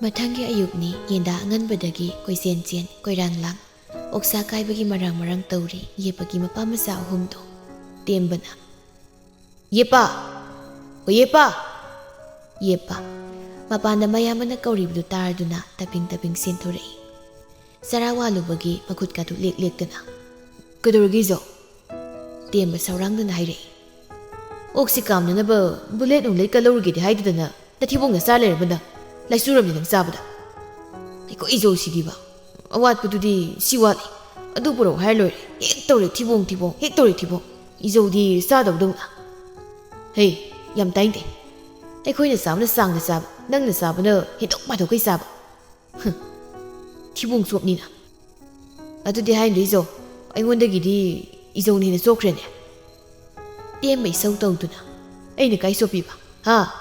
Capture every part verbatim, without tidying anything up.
ꯃꯊꯪꯒꯤ ꯑꯌꯨꯛꯅꯤ꯫ ꯌꯦꯟꯗꯥ ꯑꯉꯟꯕꯗꯒꯤ ꯀꯣꯏꯆꯦꯟ ꯆꯦꯟ, ꯀꯣꯏꯔꯥꯡ ꯂꯥꯡ, ꯑꯣꯛꯁꯥ ꯀꯥꯏꯕꯒꯤ ꯃꯔꯥꯡ ꯃꯔꯥꯡ ꯇꯧꯔꯤ ꯌꯦꯞꯄꯒꯤ ꯃꯄꯥ ꯃꯆꯥ ꯑꯍꯨꯝꯗꯣ꯫ ꯇꯦꯝꯕꯅ, "ꯌꯦꯞꯄ! ꯑꯣ ꯌꯦꯞꯄ!" ꯌꯦꯞꯄ ꯃꯄꯥꯟꯗ ꯃꯌꯥꯝꯕꯅ ꯀꯧꯔꯤꯕꯗꯨ ꯇꯥꯔꯗꯨꯅ ꯇꯞꯄꯤꯡ ꯇꯞꯄꯤꯡ ꯆꯦꯟꯊꯣꯔꯛꯏ꯫ ꯆꯔꯥ ꯋꯥꯜꯂꯨꯕꯒꯤ ꯃꯈꯨꯠꯀꯥꯗꯨ ꯂꯦꯛ ꯂꯦꯛꯇꯅ꯫ "ꯀꯩꯗꯧꯔꯒꯦ ꯏꯖꯧ?" ꯇꯦꯝꯕ ꯁꯧꯔꯥꯡꯗꯨꯅ ꯍꯥꯏꯔꯛꯏ꯫ "ꯑꯣꯛꯁꯤ ꯀꯥꯝꯅꯅꯕ ꯕꯨꯂꯦꯠ ꯅꯨꯡꯂꯦꯠꯀ ꯂꯧꯔꯨꯒꯦꯗꯤ ꯍꯥꯏꯗꯗꯅ ꯅꯊꯤꯕꯣꯡꯅ ꯆꯥ ꯂꯩꯔꯕ ꯅꯪ꯫ ꯂꯥꯏꯆꯨꯔꯝꯅꯤ ꯅꯪ ꯆꯥꯕꯗ꯫ ꯑꯩꯈꯣꯏ ꯏꯖꯧꯁꯤꯗꯤꯕ, ꯑꯋꯥꯠꯄꯗꯨꯗꯤ ꯁꯤ ꯋꯥꯠꯂꯤ, ꯑꯗꯨ ꯄꯨꯔꯛꯎ ꯍꯥꯏꯔ ꯂꯣꯏꯔꯦ꯫ ꯍꯦꯛ ꯇꯧꯔꯦ ꯊꯤꯕꯣꯡ ꯊꯤꯕꯣꯡ, ꯍꯦꯛ ꯇꯧꯔꯦ ꯊꯤꯕꯣꯡ꯫ ꯏꯖꯧꯗꯤ ꯆꯥꯗꯧꯗꯧꯅ꯫ ꯍꯩ, ꯌꯥꯝ ꯇꯥꯏꯅꯤꯡꯗꯦ꯫ ꯑꯩꯈꯣꯏꯅ ꯆꯥꯕꯅ ꯆꯥꯡꯗ ꯆꯥꯕ, ꯅꯪꯅ ꯆꯥꯕꯅ ꯍꯦꯟꯗꯣꯛ ꯄꯥꯊꯣꯛꯈꯩ ꯆꯥꯕ꯫ ꯍꯨꯝ, ꯊꯤꯕꯣꯡ ꯆꯣꯞꯅꯤꯅ꯫ ꯑꯗꯨꯗꯤ ꯍꯥꯏꯅꯨ ꯏꯖꯧ, ꯑꯩꯉꯣꯟꯗꯒꯤꯗꯤ ꯏꯖꯧꯅ ꯍꯦꯟꯅ ꯆꯣꯞꯈ꯭ꯔꯦꯅꯦ꯫" ꯇꯦꯝꯕ ꯏꯁꯧ ꯇꯧꯗꯨꯅ, "ꯑꯩꯅ ꯀꯥꯏ ꯆꯣꯞꯄꯤꯕ? ꯍꯥ?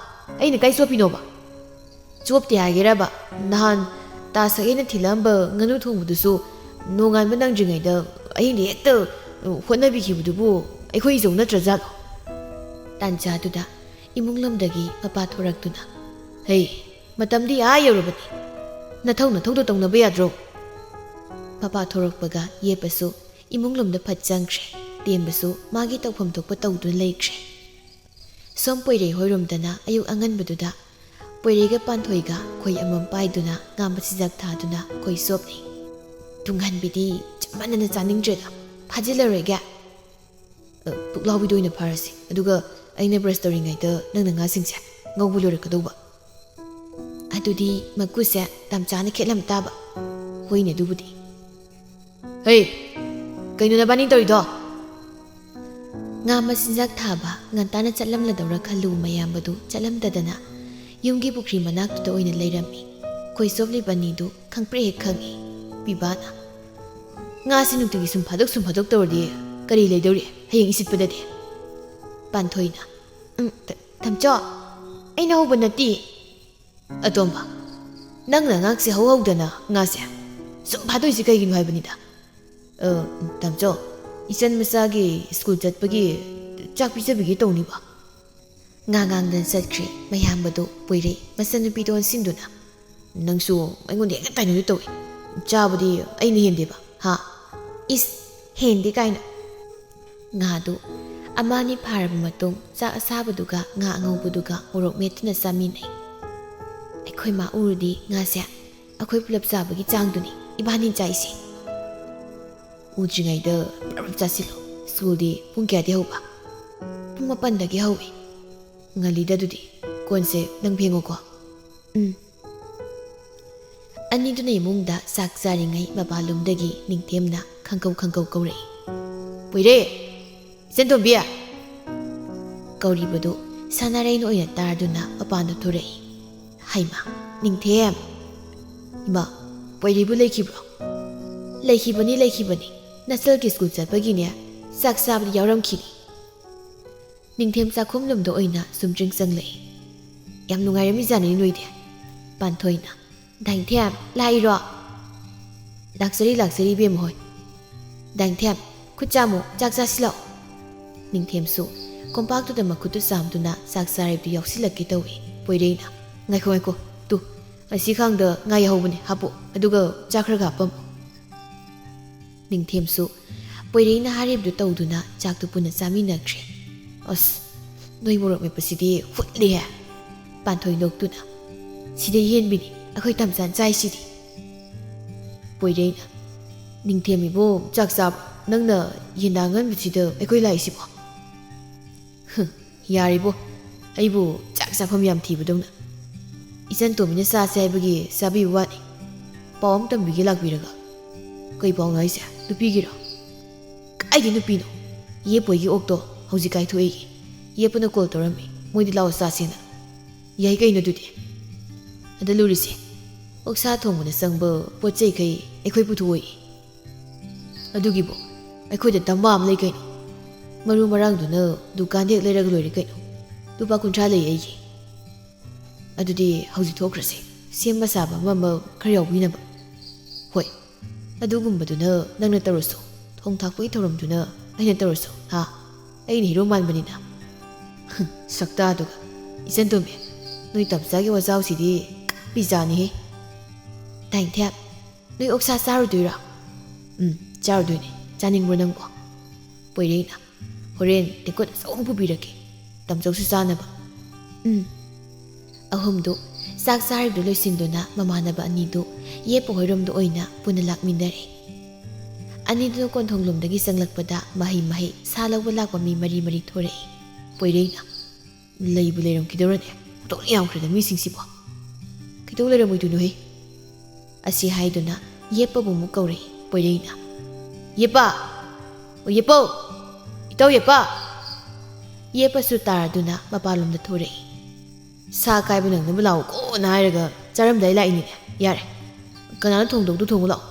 ꯑꯩꯅ ꯀꯥꯏ ꯆꯣꯞꯄꯤꯅꯣꯕ? ꯆꯣꯞꯇꯦ ꯍꯥꯏꯒꯦꯔꯕ? ꯅꯍꯥꯟ ꯇꯥ ꯁꯛꯍꯦꯟꯅ ꯊꯤꯜꯂꯛꯑꯝꯕ ꯉꯥꯅꯨ ꯊꯣꯡꯕꯗꯨꯁꯨ ꯅꯣꯡꯉꯥꯟꯕ ꯅꯪꯗ꯭ꯔꯤꯉꯩꯗ ꯑꯍꯤꯡꯗ ꯍꯦꯛꯇ ꯍꯣꯠꯅꯕꯤꯈꯤꯕꯗꯨꯕꯨ ꯑꯩꯈꯣꯏ ꯏꯖꯧ ꯅꯠꯇ꯭ꯔꯖꯥꯠꯂꯣ?" ꯇꯥꯟꯖꯥꯗꯨꯗ ꯏꯃꯨꯡ ꯂꯣꯝꯗꯒꯤ ꯃꯄꯥ ꯊꯣꯔꯛꯇꯨꯅ, "ꯍꯩ, ꯃꯇꯝꯗꯤ ꯑꯥ ꯌꯧꯔꯕꯅꯤ꯫ ꯅꯊꯧ ꯅꯊꯧꯗꯣ ꯇꯧꯅꯕ ꯌꯥꯗ꯭ꯔꯣ?" ꯃꯄꯥ ꯊꯣꯔꯛꯄꯒ ꯌꯦꯞꯄꯁꯨ ꯏꯃꯨꯡ ꯂꯣꯝꯗ ꯐꯠ ꯆꯪꯈ꯭ꯔꯦ꯫ ꯇꯦꯝꯕꯁꯨ ꯃꯥꯒꯤ ꯇꯧꯐꯝ ꯊꯣꯛꯄ ꯇꯧꯗꯨꯅ ꯂꯩꯈ꯭ꯔꯦ꯫ ꯁꯣꯝ ꯄꯣꯏꯔꯩ ꯍꯣꯏꯔꯣꯝꯗꯅ ꯑꯌꯨꯛ ꯑꯉꯟꯕꯗꯨꯗ ꯄꯣꯏꯔꯩꯒ ꯄꯥꯟꯊꯣꯏꯒ ꯈꯣꯏ ꯑꯃꯃꯝ ꯄꯥꯏꯗꯨꯅ ꯉꯥ ꯃꯆꯤꯟꯖꯥꯛ ꯊꯥꯗꯨꯅ ꯈꯣꯏ ꯆꯣꯞꯂꯤ꯫ ꯇꯨꯡꯍꯟꯕꯤꯗꯤ ꯆꯞ ꯃꯥꯟꯅꯅ ꯆꯥꯅꯤꯡꯗ꯭ꯔꯦꯗ, ꯐꯥꯖꯤꯜꯂꯔꯣꯏꯒꯦ꯫ ꯑ, ꯄꯨꯛꯂꯥꯎꯕꯤꯗꯣ ꯑꯣꯏꯅ ꯐꯥꯔꯁꯤ, ꯑꯗꯨꯒ ꯑꯩꯅ ꯕ꯭ꯔꯁ ꯇꯧꯔꯤꯉꯩꯗ ꯅꯪꯅ ꯉꯥꯁꯤꯡꯁꯦ ꯉꯧꯕ ꯂꯣꯏꯔꯛꯀꯗꯧꯕ꯫ ꯑꯗꯨꯗꯤ ꯃꯀꯨꯁꯦ ꯇꯥꯝꯆꯥꯅ ꯈꯦꯠꯂꯝ ꯇꯥꯕ꯫ ꯍꯣꯏꯅꯦ, ꯑꯗꯨꯕꯨꯗꯤ꯫ ꯍꯩ, ꯀꯩꯅꯣ ꯅꯕꯥꯅꯤ ꯇꯧꯔꯤꯗꯣ? ꯉꯥ ꯃꯆꯤꯟꯖꯥꯛ ꯊꯥꯕ ꯉꯟꯇꯥꯅ ꯆꯠꯂꯝꯂꯗꯧꯔ ꯈꯜꯂꯨ ꯃꯌꯥꯝꯕꯗꯨ ꯆꯠꯂꯝꯗꯗꯅ ꯌꯨꯝꯒꯤ ꯄꯨꯈ꯭ꯔꯤ ꯃꯅꯥꯛꯇꯨꯗ ꯑꯣꯏꯅ ꯂꯩꯔꯝꯃꯤ꯫ ꯈꯣꯏ ꯆꯣꯞꯂꯤꯕ ꯑꯅꯤꯗꯨ ꯈꯪꯄ꯭ꯔꯦꯛ ꯍꯦꯛ ꯈꯪꯏ꯫ ꯄꯤꯕꯥꯅ, "ꯉꯥꯁꯤ ꯅꯨꯡꯇꯤꯒꯤ ꯁꯨꯝ ꯐꯥꯗꯣꯛ ꯁꯨꯝ ꯐꯥꯗꯣꯛ ꯇꯧꯔꯗꯤ ꯀꯔꯤ ꯂꯩꯗꯧꯔꯤ ꯍꯌꯦꯡ ꯏꯁꯤꯠꯄꯗꯗꯤ?" ꯄꯥꯟꯊꯣꯏꯅ, "ꯎꯝ, ꯇ-, ꯇꯥꯝꯆꯥ, ꯑꯩꯅ ꯍꯧꯕ ꯅꯠꯇꯦ꯫" ꯑꯇꯣꯝꯕ, "ꯅꯪꯅ ꯑꯉꯥꯡꯁꯦ ꯍꯧꯍꯧꯗꯅ ꯉꯥꯁꯦ ꯁꯨꯝ ꯐꯥꯗꯣꯏꯁꯦ ꯀꯩꯒꯤꯅꯣ ꯍꯥꯏꯕꯅꯤꯗ?" "ꯑ, ꯇꯥꯝꯆꯥ, ꯏꯆꯟ ꯃꯆꯥꯒꯤ ꯁ꯭ꯀꯨꯜ ꯆꯠꯄꯒꯤ ꯆꯥꯛ ꯄꯤꯖꯕꯤꯒꯦ ꯇꯧꯅꯤꯕ꯫" ꯉꯥ ꯉꯥꯡꯗꯅ ꯆꯠꯈ꯭ꯔꯦ ꯃꯌꯥꯝꯕꯗꯣ ꯄꯣꯏꯔꯩ ꯃꯆꯟꯅꯨꯄꯤꯗ ꯑꯣꯟꯁꯤꯟꯗꯨꯅ꯫ ꯅꯪꯁꯨ ꯑꯩꯉꯣꯟꯗ ꯍꯦꯛꯇ ꯇꯥꯏꯅꯗꯣꯏ ꯇꯧꯏ꯫ ꯆꯥꯕꯗꯤ ꯑꯩꯅ ꯍꯦꯟꯗꯦꯕ, ꯍꯥ? ꯏꯁ, ꯍꯦꯟꯗꯦ ꯀꯥꯏꯅ꯫ ꯉꯥꯗꯨ ꯑꯃ ꯑꯅꯤ ꯐꯥꯔꯕ ꯃꯇꯨꯡ ꯆꯥꯛ ꯑꯁꯥꯕꯗꯨꯒ ꯉꯥ ꯑꯉꯧꯕꯗꯨꯒ ꯃꯣꯔꯣꯛ ꯃꯦꯠꯇꯨꯅ ꯆꯥꯃꯤꯟꯅꯩ꯫ ꯑꯩꯈꯣꯏ ꯃꯥ ꯎꯔꯗꯤ ꯉꯥꯁꯦ ꯑꯩꯈꯣꯏ ꯄꯨꯂꯞ ꯆꯥꯕꯒꯤ ꯆꯥꯡꯗꯨꯅꯤ ꯏꯕꯥꯅꯤ ꯆꯥꯏꯁꯦ꯫ ꯎꯗ꯭ꯔꯤꯉꯩꯗ ꯄ꯭ꯔꯞ ꯄ꯭ꯔꯞ ꯆꯥꯁꯤꯜꯂꯣ꯫ ꯁ꯭ꯀꯨꯜꯗꯤ ꯄꯨꯡ ꯀꯌꯥꯗꯤ ꯍꯧꯕ? ꯄꯨꯡ ꯃꯥꯄꯟꯗꯒꯤ ꯍꯧꯏ꯫ ꯉꯜꯂꯤꯗ ꯑꯗꯨꯗꯤ꯫ ꯀꯣꯟꯁꯦ ꯅꯪ ꯐꯦꯡꯉꯣꯀꯣ꯫ ꯎꯝ꯫ ꯑꯅꯤꯗꯨꯅ ꯏꯃꯨꯡꯗ ꯆꯥꯛ ꯆꯥꯔꯤꯉꯩ ꯃꯄꯥꯟꯂꯣꯝꯗꯒꯤ ꯅꯤꯡꯊꯦꯝꯅ ꯈꯪꯀꯧ ꯈꯪꯀꯧ ꯀꯧꯔꯛꯏ꯫ "ꯄꯣꯏꯔꯦ! ꯏꯆꯟꯇꯣꯝꯕꯤ!" ꯀꯧꯔꯤꯕꯗꯨ ꯁꯅꯥꯔꯩꯅ ꯑꯣꯏꯅ ꯇꯥꯔꯗꯨꯅ ꯃꯄꯥꯟꯗ ꯊꯣꯔꯛꯏ꯫ "ꯍꯩꯃꯥ, ꯅꯤꯡꯊꯦꯝ!" "ꯏꯃꯥ, ꯄꯣꯏꯔꯦꯕꯨ ꯂꯩꯈꯤꯕ꯭ꯔꯣ?" "ꯂꯩꯈꯤꯕꯅꯤ, ꯂꯩꯈꯤꯕꯅꯤ꯫ ꯅꯆꯜꯒꯤ ꯁ꯭ꯀꯨꯜ ꯆꯠꯄꯒꯤꯅꯦ, ꯆꯥꯛ ꯆꯥꯕꯗꯤ ꯌꯥꯎꯔꯝꯈꯤꯅꯤ꯫" ꯅꯤꯡꯊꯦꯝ ꯆꯥꯛꯈꯨꯝꯂꯣꯝꯗ ꯑꯣꯏꯅ ꯁꯨꯝ ꯆꯤꯡ ꯆꯪꯂꯛꯏ꯫ "ꯌꯥꯝ ꯅꯨꯡꯉꯥꯏꯔꯝꯃꯤꯖꯥꯠꯅꯤ ꯅꯣꯏꯗꯤ꯫" ꯄꯥꯟꯊꯣꯏꯅ, "ꯗꯥ ꯅꯤꯡꯊꯦꯝ, ꯂꯥꯛꯏꯔꯣ?" "ꯂꯥꯛꯆꯔꯤ, ꯂꯥꯛꯆꯔꯤ, ꯏꯕꯦꯝꯃ ꯍꯣꯏ꯫" "ꯗꯥ ꯅꯤꯡꯊꯦꯝ, ꯈꯨꯠ ꯆꯥꯝꯃꯨ, ꯆꯥꯛ ꯆꯥꯁꯤꯜꯂꯣ꯫" ꯅꯤꯡꯊꯦꯝꯁꯨ ꯀꯣꯝꯄꯥꯛꯇꯨꯗ ꯃꯈꯨꯠꯇꯨ ꯆꯥꯝꯗꯨꯅ ꯆꯥꯛ ꯆꯥꯔꯤꯕꯗꯨ ꯌꯥꯎꯁꯤꯜꯂꯛꯀꯦ ꯇꯧꯏ꯫ ꯄꯣꯏꯔꯩꯅ, "ꯉꯥꯏꯈꯣ, ꯉꯥꯏꯈꯣ, ꯇꯨ, ꯑꯁꯤ ꯈꯥꯡꯗ ꯉꯥ ꯌꯥꯍꯧꯕꯅꯤ, ꯍꯥꯞꯄꯣ, ꯑꯗꯨꯒ ꯆꯥꯛ ꯈꯔꯒ ꯍꯥꯞꯄꯝꯃꯣ꯫" ꯅꯤꯡꯊꯦꯝꯁꯨ ꯄꯣꯏꯔꯩꯅ ꯍꯥꯏꯔꯤꯕꯗꯨ ꯇꯧꯗꯨꯅ ꯆꯥꯛꯇꯨ ꯄꯨꯟꯅ ꯆꯥꯃꯤꯟꯅꯈ꯭ꯔꯦ꯫ "ꯑꯁ, ꯅꯣꯏ ꯃꯣꯔꯣꯛ ꯃꯦꯠꯄꯁꯤꯗꯤ ꯍꯨꯠꯂꯤꯍꯦ!" ꯄꯥꯟꯊꯣꯏ ꯅꯣꯛꯇꯨꯅ, "ꯁꯤꯗꯩ ꯍꯦꯟꯕꯤꯅꯤ ꯑꯩꯈꯣꯏ ꯇꯝꯆꯥꯟ ꯆꯥꯏꯁꯤꯗꯤ꯫" ꯄꯣꯏꯔꯩꯅ, "ꯅꯤꯡꯊꯦꯝ ꯏꯕꯨꯡ, ꯆꯥꯛ ꯆꯥꯕ, ꯅꯪꯅ ꯌꯦꯟꯗꯥ ꯉꯟꯕꯁꯤꯗ ꯑꯩꯈꯣꯏ ꯂꯥꯛꯏꯁꯤꯕꯣ?" "ꯍꯨꯝ, ꯌꯥꯔꯦꯕꯣ, ꯑꯩꯕꯨ ꯆꯥꯛ ꯆꯥꯐꯝ ꯌꯥꯝ ꯊꯤꯕꯗꯧꯅ꯫ ꯏꯆꯟ ꯇꯣꯝꯕꯤꯅ ꯆꯥꯁꯦ ꯍꯥꯏꯕꯒꯤ ꯆꯥꯕꯤꯕ ꯋꯥꯅꯤ꯫ ꯄꯥꯎ ꯑꯃ ꯇꯝꯕꯤꯒꯦ ꯂꯥꯛꯄꯤꯔꯒ꯫" "ꯀꯩ ꯄꯥꯎꯅꯣ ꯍꯥꯏꯁꯦ? ꯅꯨꯄꯤꯒꯤꯔꯣ?" "ꯀꯥꯏꯗꯩ ꯅꯨꯄꯤꯅꯣ? ꯌꯦꯞꯄꯣꯏꯒꯤ ꯑꯣꯛꯇꯣ ꯍꯧꯖꯤꯛ ꯀꯥꯏꯊꯣꯛꯏꯒꯤ꯫ ꯌꯦꯞꯄꯅ ꯀꯣꯜ ꯇꯧꯔꯝꯃꯤ, ꯃꯣꯏꯗꯤ ꯂꯥꯛꯑꯣ ꯆꯥꯁꯦꯅ꯫" "ꯌꯥꯏ ꯀꯩꯅꯣ ꯑꯗꯨꯗꯤ꯫ ꯑꯗ ꯂꯨꯔꯤꯁꯦ, ꯑꯣꯛꯁꯥ ꯊꯣꯡꯕꯗ ꯆꯪꯕ ꯄꯣꯠ ꯆꯩꯈꯩ ꯑꯩꯈꯣꯏ ꯄꯨꯊꯣꯛꯑꯣꯏ꯫" "ꯑꯗꯨꯒꯤꯕꯨ ꯑꯩꯈꯣꯏꯗ ꯗꯝꯕꯥ ꯑꯃ ꯂꯩ ꯀꯩꯅꯣ꯫ ꯃꯔꯨ ꯃꯔꯥꯡꯗꯨꯅ ꯗꯨꯀꯥꯟꯗ ꯍꯦꯛ ꯂꯩꯔꯒ ꯂꯣꯏꯔꯦ ꯀꯩꯅꯣ꯫ ꯂꯨꯄꯥ ꯀꯨꯟꯊ꯭ꯔꯥ ꯂꯩ ꯑꯩꯒꯤ꯫" "ꯑꯗꯨꯗꯤ ꯍꯧꯖꯤꯛ ꯊꯣꯛꯈ꯭ꯔꯁꯦ, ꯁꯦꯝꯕ ꯁꯥꯕ ꯑꯃ ꯑꯃ ꯈꯔ ꯌꯥꯎꯕꯤꯅꯕ꯫" "ꯍꯣꯏ, ꯑꯗꯨꯒꯨꯝꯕꯗꯨꯅ ꯅꯪꯅ ꯇꯧꯔꯁꯨ, ꯊꯣꯡ ꯊꯥꯛꯄꯒꯤ ꯊꯧꯔꯝꯗꯨꯅ ꯑꯩꯅ ꯇꯧꯔꯁꯨ, ꯍꯥ? ꯑꯩꯅ ꯍꯤꯔꯣ ꯃꯥꯟꯕꯅꯤꯅ꯫" "ꯍꯨꯝ, ꯁꯛꯇꯥꯗꯨꯒ꯫ ꯏꯆꯟ ꯇꯣꯝꯕꯤ, ꯅꯣꯏ ꯇꯝꯆꯥꯒꯤ ꯋꯥꯖꯥꯎꯁꯤꯗꯤ ꯄꯤꯖꯥꯅꯤꯍꯦ꯫ ꯇꯥꯏꯊꯦꯝ, ꯅꯣꯏ ꯑꯣꯛꯁꯥ ꯆꯥꯔꯨꯗꯣꯏꯔꯣ? ꯎꯝ, ꯆꯥꯔꯨꯗꯣꯏꯅꯦ꯫ ꯆꯥꯅꯤꯡꯕ꯭ꯔꯣ ꯅꯪꯕꯣ? ꯄꯣꯏꯔꯩꯅ, ꯍꯣꯔꯦꯟ ꯇꯦꯡꯀꯣꯠ ꯑꯆꯧꯕ ꯑꯃ ꯄꯨꯕꯤꯔꯛꯀꯦ, ꯇꯥꯃꯣꯆꯧꯁꯨ ꯆꯥꯅꯕ꯫ ꯎꯝ꯫ ꯑꯍꯨꯝꯗꯨ ꯆꯥꯛ ꯆꯥꯔꯤꯕꯗꯨ ꯂꯣꯏꯁꯤꯟꯗꯨꯅ ꯃꯃꯥꯟꯅꯕ ꯑꯅꯤꯗꯨ ꯌꯦꯞꯄ ꯍꯣꯏꯔꯣꯝꯗ ꯑꯣꯏꯅ ꯄꯨꯟꯅ ꯂꯥꯛꯃꯤꯟꯅꯔꯦ꯫ ꯑꯅꯤꯗꯨꯅ ꯀꯣꯟꯊꯣꯡꯂꯣꯝꯗꯒꯤ ꯆꯪꯂꯛꯄꯗ ꯃꯍꯩ ꯃꯍꯩ ꯁꯥ ꯂꯧꯕ ꯂꯥꯛꯄ ꯃꯤ ꯃꯔꯤ ꯃꯔꯤ ꯊꯣꯔꯛꯏ꯫ ꯄꯣꯏꯔꯩꯅ, ꯂꯩꯕꯨ ꯂꯩꯔꯝꯈꯤꯗꯧꯔꯅꯦ, ꯑꯣꯟꯊꯣꯛꯅ ꯌꯥꯝꯈ꯭ꯔꯦꯗ ꯃꯤꯁꯤꯡꯁꯤꯕꯣ꯫ ꯀꯩꯗꯧ ꯂꯩꯔꯝꯃꯣꯏꯗꯣꯏꯅꯣꯍꯦ? ꯑꯁꯤ ꯍꯥꯏꯗꯨꯅ ꯌꯦꯞꯄꯕꯨ ꯑꯃꯨꯛ ꯀꯧꯔꯛꯏ ꯄꯣꯏꯔꯩꯅ꯫ ꯌꯦꯞꯄ! ꯑꯣ ꯌꯦꯞꯄꯧ! ꯏꯇꯥꯎ ꯌꯦꯞꯄ! ꯌꯦꯞꯄꯁꯨ ꯇꯥꯔꯗꯨꯅ ꯃꯄꯥꯟꯂꯣꯝꯗ ꯊꯣꯔꯛꯏ꯫ ꯁꯥ ꯀꯥꯏꯕ ꯅꯪꯅꯕ ꯂꯥꯛꯎꯀꯣꯅ ꯍꯥꯏꯔꯒ ꯆꯥꯔꯝꯗꯥꯏ ꯂꯥꯛꯏꯅꯤꯅꯦ꯫ ꯌꯥꯔꯦ, ꯀꯅꯥꯅꯣ ꯊꯣꯡꯗꯧꯗꯨ ꯊꯣꯡꯉꯨ ꯂꯥꯛꯑꯣ꯫